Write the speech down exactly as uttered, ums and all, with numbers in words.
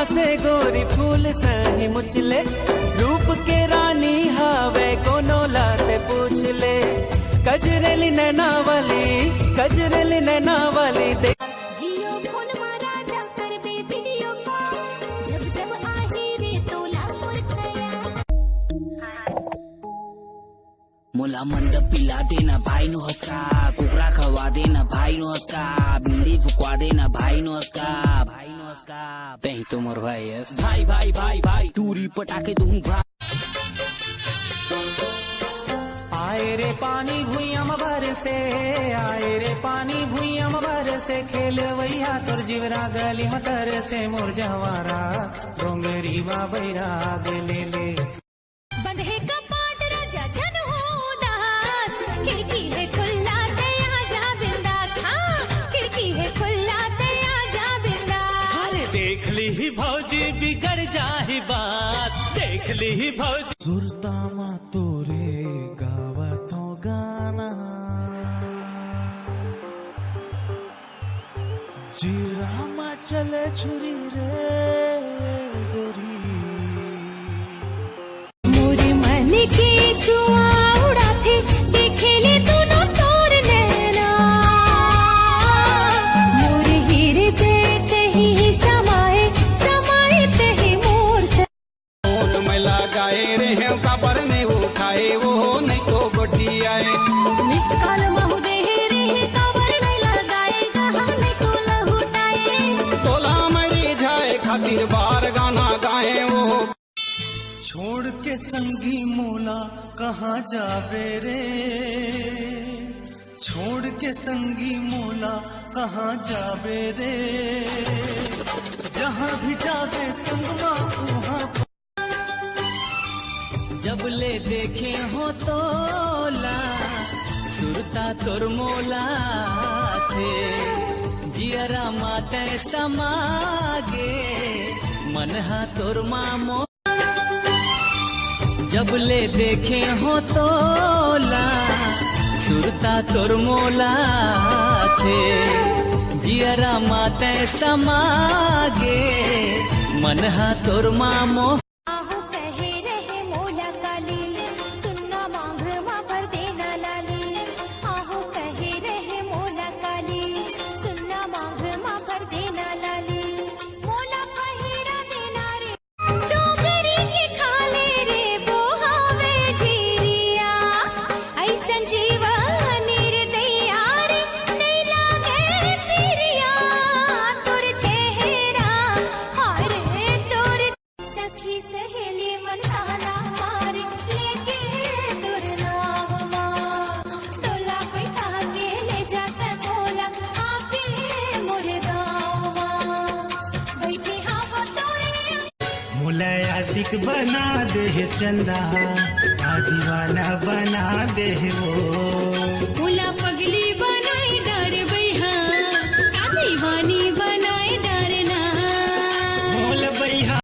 से गोरी फूल सही मुचले, रूप के रानी हावे कोनो ला ते पूछ ले। कजरेली नैना वाली, कजरेली नैना वाली दे। जियो फोन मा राजा करबे वीडियो कॉल, जब जब आही रे तोला मोर खयाल। मोला मंद पिला देना भाई नो हसका, कुकरा खवा देना भाई नो हसका, बीड़ी फुकवा देना भाई नो हसका, भाई नो हसका। तही तो मोर भाई यस। भाई, भाई, भाई, भाई, टूरी पटाके दूं भाई। आए रे पानी भुइयां म बरसे, आए रे पानी भुइयां म बरसे, खेलवैया तोर जीवरा गली म तरसे, मोर जवारा डोंगरी मा बैरा दे ले ले। बंद हे कपाट राजा झन हो उदास, खिड़की हे खुल्ला ते आजा बिंदास, हाँ, खिड़की हे खुल्ला ते आजा बिंदास। अरे देख ली ही भौजी बिगड़ जाही बात, देख ली ही भौजी। सुरता मा तोरे गावत हो गाना, जीरा मा चले छुरी रे गोरी। मोर मन के सुआ उड़ाथे, देखे ले दूनो तोर नैना। मोर हृदय तही समाए, समाए तही मोर से। फोन मैं लगाए रहे, काबर नहीं उठाए, वो नहीं तो गोठियाए। मिस कॉल महू दे रहे, काबर नहीं लगाए, कहाँ नहीं तो लहुटाए। तोला मैं रिझाए खातिर बार गाना गाए, वो छोड़ के संगी मोला कहाँ जाबे रे, छोड़ के संगी मोला कहाँ जाबे रे, जहाँ भी जाबे संगमा उहाँ। जब ले देखे हो तोला, सुरता तोर मोला थे, जियरा मा तै समागे, मन हा तोर मामो। जब ले देखे हो तोला, सुरता तोर मोला थे, जियरा मा तै समागे, मन हा तोर मामो। आहू कहे रहे मोला काली, सुनना मांग मा भर देना लाली। आहू कहे रहे मोला काली, सुनना मांग मा भर देना लाली। मोला पहिरा देना रे। डोगरी के खाले रे बोहावे झिरिया, अइसन जीवन निर्दया रे, नहीं लागे पिरिया। तोर चेहरा, हाय रे तोर। सखी सहेली मन ताना मारे, लेके तोर नाम मा। डोला बैठा के ले जात मोला, आपे मोर गाँव मा। बैठे हावो तोरे। मोला आशिक बना दे हे चंदा, आ दीवाना बना दे हे वो।